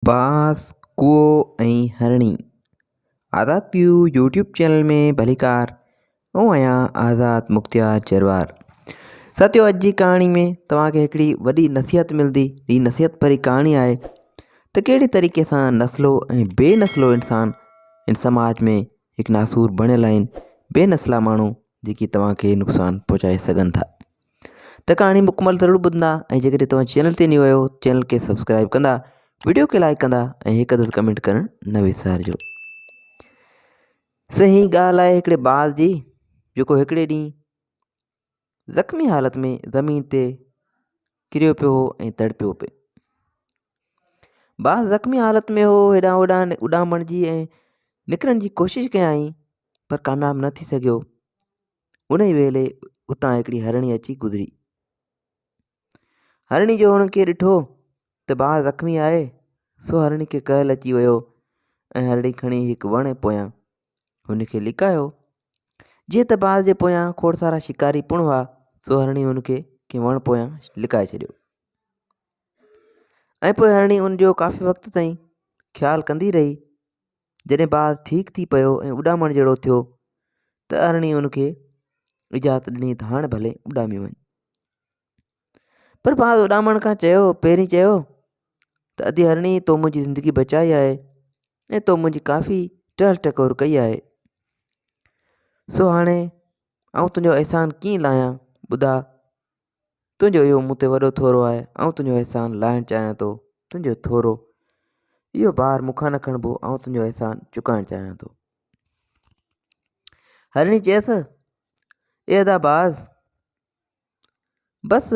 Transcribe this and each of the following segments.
باز، ڪوئو ۽ هرڻي. آزاد ويو يوٽيوب چينل ۾ ڀليڪار آئون آهيان آزاد مختيار جروار. ساٿيو اڄ جي ڪهاڻي ۾ توهان کي هڪڙي وڏي نصيحت ملندي. هي نصيحت ڀري ڪهاڻي آهي ته ڪهڙي طريقي سان نسلو ۽ بي نسلو انسان هن سماج ۾ هڪ ناسور بڻيل آهن. بي نسلا ماڻهو جيڪي توهان کي نقصان پهچائي سگهن ٿا. ته ڪهاڻي مڪمل ضرور ٻڌندا ۽ جيڪڏهن توهان چينل تي نيو آهيو چينل کي سبسڪرائب ڪندا ويڊيو کي لائڪ ڪندا ۽ هڪ عدد ڪمينٽ ڪرڻ نه وسارجو. صحيح ڳالهه آهي هڪڙي باز جي جيڪو هڪڙي ڏينهن زخمي حالت ۾ زمين تي ڪريو پيو هو ۽ تڙپيو پئي. باز زخمي حالت ۾ هو هيڏانهن هوڏانهن اڏامڻ جي ۽ نڪرڻ جي ڪوشش ڪيائين پر ڪامياب نه ٿي سگهيو. انهيء ويلي اتان هڪڙي هرڻي اچي گذري. هرڻي جو هن کي ڏٺو ته باز زخمي آهي، سو هرڻي کي ڪهل اچي ويو ۽ هرڻي کڻي هڪ وڻ پويان هن کي لڪايو. جيئن ته باز جي پويان کوڙ سارا شڪاري پڻ هئا، سو هرڻي هن کي ڪنهن وڻ پويان لڪائي ڇڏيو. ۽ پوء هرڻي ان جو ڪافي وقت تائين خيال ڪندي رهي. جڏهن باز ٺيڪ ٿي پيو ۽ اڏامڻ جهڙو ٿيو ته ارڻي ان کي اجازت ڏني ته هاڻ ڀلي اڏامي وڃ. پر باز اڏامڻ کان چيو پهرين چيو ته ادي هرڻي تو منهنجي زندگي بچائي آهي ۽ تو منهنجي ڪافي ٽهل ٽڪور ڪئي آهي سو هاڻي آئون تنهنجو احسان ڪيئن لاهيان ٻڌاء تنهنجو اهو مون تي وڏو ٿورو آهي، آئون تنهنجو احسان لاهڻ چاهيان ٿو، تنهنجو ٿورو اهو بار مون کان نه کڻبو، آئون تنهنجو احسان چڪائڻ چاهيان ٿو. هرڻي چيس، اي ادا باز! بس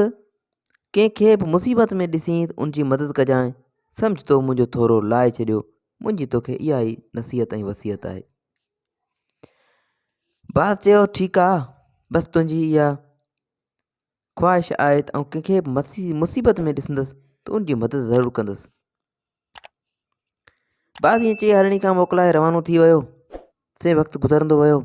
ڪنهن کي به مصيبت ۾ ڏسين ته ان جي مدد ڪجانء، سمجهه تو منهنجو ٿورو لاهي ڇڏيو، منهنجي توکي اها ئي نصيحت ۽ وصيت آهي. باز چيو، ٺيڪ آ، بس تنهنجي اها خواهش آهي ته آئون ڪنهن کي به مصيبت ۾ ڏسندس ته ان جي مدد ضرور ڪندس. باز ائين چئي هرڻي کان موڪلائي روانو ٿي ويو. سي وقت گذرندو ويو.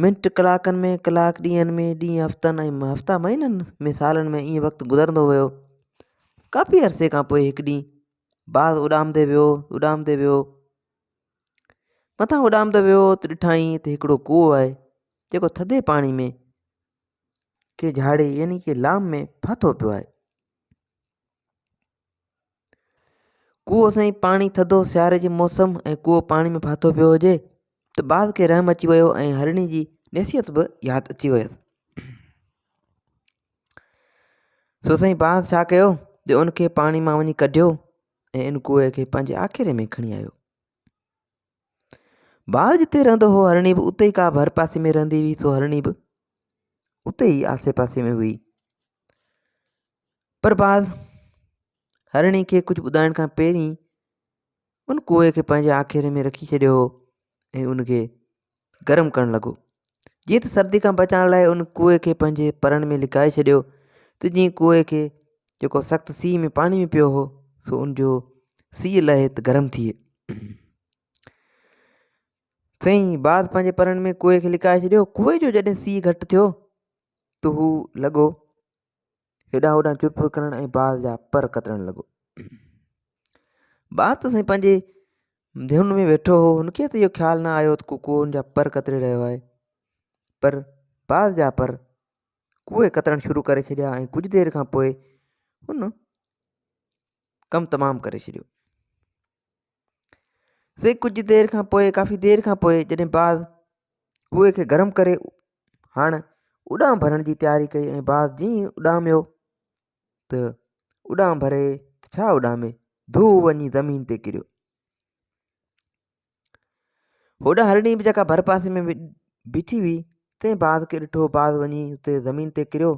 منٽ ڪلاڪن ۾ ڪلاڪ ڏينهن ۾ ڏينهن هفتن ۽ هفتا مهينن ۾ سالن ۾ ائين وقت گذرندو ويو. ڪافي عرصي کان پوء هڪ ڏينهن باز اڏامندي ويو اڏامندي ويو. مٿان اڏامندو ويو ته ڏٺائين ته هڪڙو ڪوئو آهي جيڪو ٿڌي پاڻي ۾ ڪنهن جهاڙي يعني ڪي لام ۾ ڦاٿو پيو آهي. ڪوئو سائين پاڻي ٿڌو سياري جي موسم ۽ ڪوئو پاڻي ۾ ڦاٿو پيو هجي ته باز کي رحم اچي ويو ۽ هرڻي جي نصيحت به ياد اچي ويس. سو سائين باز ڇا ڪيو جو ان کي پاڻي مان وڃي ڪڍيو ۽ ان ڪوئي کي پنهنجي آکيري ۾ کڻي آيو. باز جتي رهندو هو هرڻي به اتي ئي ڪا ڀر پاسي ۾ رهندي هئي سو هرڻي به اتي ئي آسي پاسي ۾ هئي. پر باز هرڻي کي ڪجهه ٻڌائڻ کان پهرين ان ڪوئي کي پنهنجي آکيري ۾ رکي ڇڏيو هو ۽ ان کي گرم ڪرڻ لڳو. جيئن ته سردي کان بچائڻ لاء ان ڪوئي کي پنهنجي پرن ۾ لڪائي ڇڏيو ته جيئن ڪوئي کي جيڪو سخت سيء ۾ پاڻي ۾ پيو هو سو ان جو سيء لهي ته گرم ٿئي. سائين باز پنهنجي پرن ۾ ڪوئي کي لڪائي ڇڏيو. ڪوئي جو جڏهن سيء گهٽ ٿيو ته هو لڳو هيڏانهن هوڏانهن چرپر ڪرڻ ۽ باز جا پر ڪترڻ لڳو. باز ته سائين پنهنجي ڌن ۾ ويٺو هو، هن کي ته اهو خيال نه آيو ته ڪو ڪوئو هن جا پر ڪتري رهيو آهي. پر باز جا پر ڪوئي ڪترڻ شروع ڪري ڇڏيا ۽ ڪجهه دير کان پوء هن ڪم تمام ڪري ڇڏيو. سائين ڪجهه دير کان پوء ڪافي دير کان پوء جڏهن باز ڪوئي کي گرم ڪري هاڻ اڏام ڀرڻ جي تياري ڪئي ۽ باز جيئن ئي اڏاميو ته اڏام ڀري ته ڇا اڏامي ڌو وڃي زمين تي ڪريو. هوڏانهن هرڻي به جيڪا ڀر پاسي ۾ بيٺي هئي تنهن باز کي ڏٺو باز وڃي اتي زمين تي ڪريو.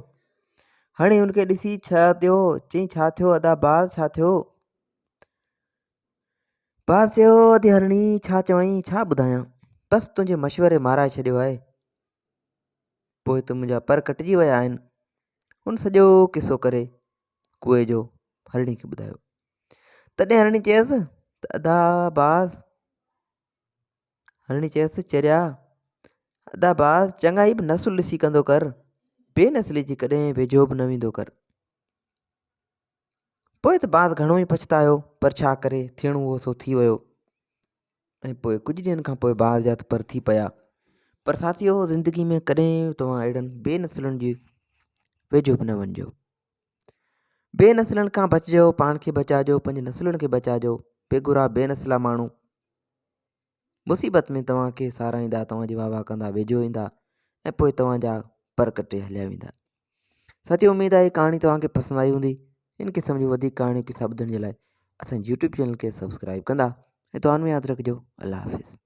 هرڻي هن کي ڏسي ڇا ٿيو چيائين ڇا ٿيو ادا باز ڇا ٿيو؟ باز چيو، ادي هرڻي، ڇا چوائين، ڇا ٻڌايان؟ بس تنهنجي مشوري مارائي ڇڏيو آهي. پوء ته منهنجا پر ڪٽجي ويا آهن. هن سڄو قصو ڪري ڪوئي جو هرڻي کي ٻڌايو. تڏهن هرڻي چيس ته ادا باز، هرڻي چيس، چريا، ادا باز، چڱائي به نسل ڏسي ڪندو ڪر، بي نسلي جي ڪڏهن ويجهو به نه ويندو ڪر. پوء ته باز گهڻو ئي پڇتايو پر ڇا ڪري ٿيڻو هو سو ٿي ويو ۽ پوء ڪجهه ڏينهن کان پوء باز جا ته پر ٿي پيا پر ساٿيو زندگي ۾ ڪڏهن به توهان اهڙن بي نسلن جي ويجهو به نه وڃجو بي نسلن کان بچجو پاڻ کي بچاجو پنهنجي نسلن کي بچاجو بي گرا بي نسلا ماڻهو مصيبت ۾ توهان کي ساراهيندا توهان جي واهه واهه ڪندا ويجهو ايندا ۽ پوء توهان جا پر ڪٽي هليا ويندا ساٿيو اميد آهي ڪهاڻي توهان کي پسند آئي هوندي ان قسم جون وڌيڪ ڪهاڻيون قصا ٻڌڻ جي لاء اسان جي يوٽيوب چينل کي سبسڪرائب ڪندا ۽ دعائن ۾ ياد رکجو الله حافظ.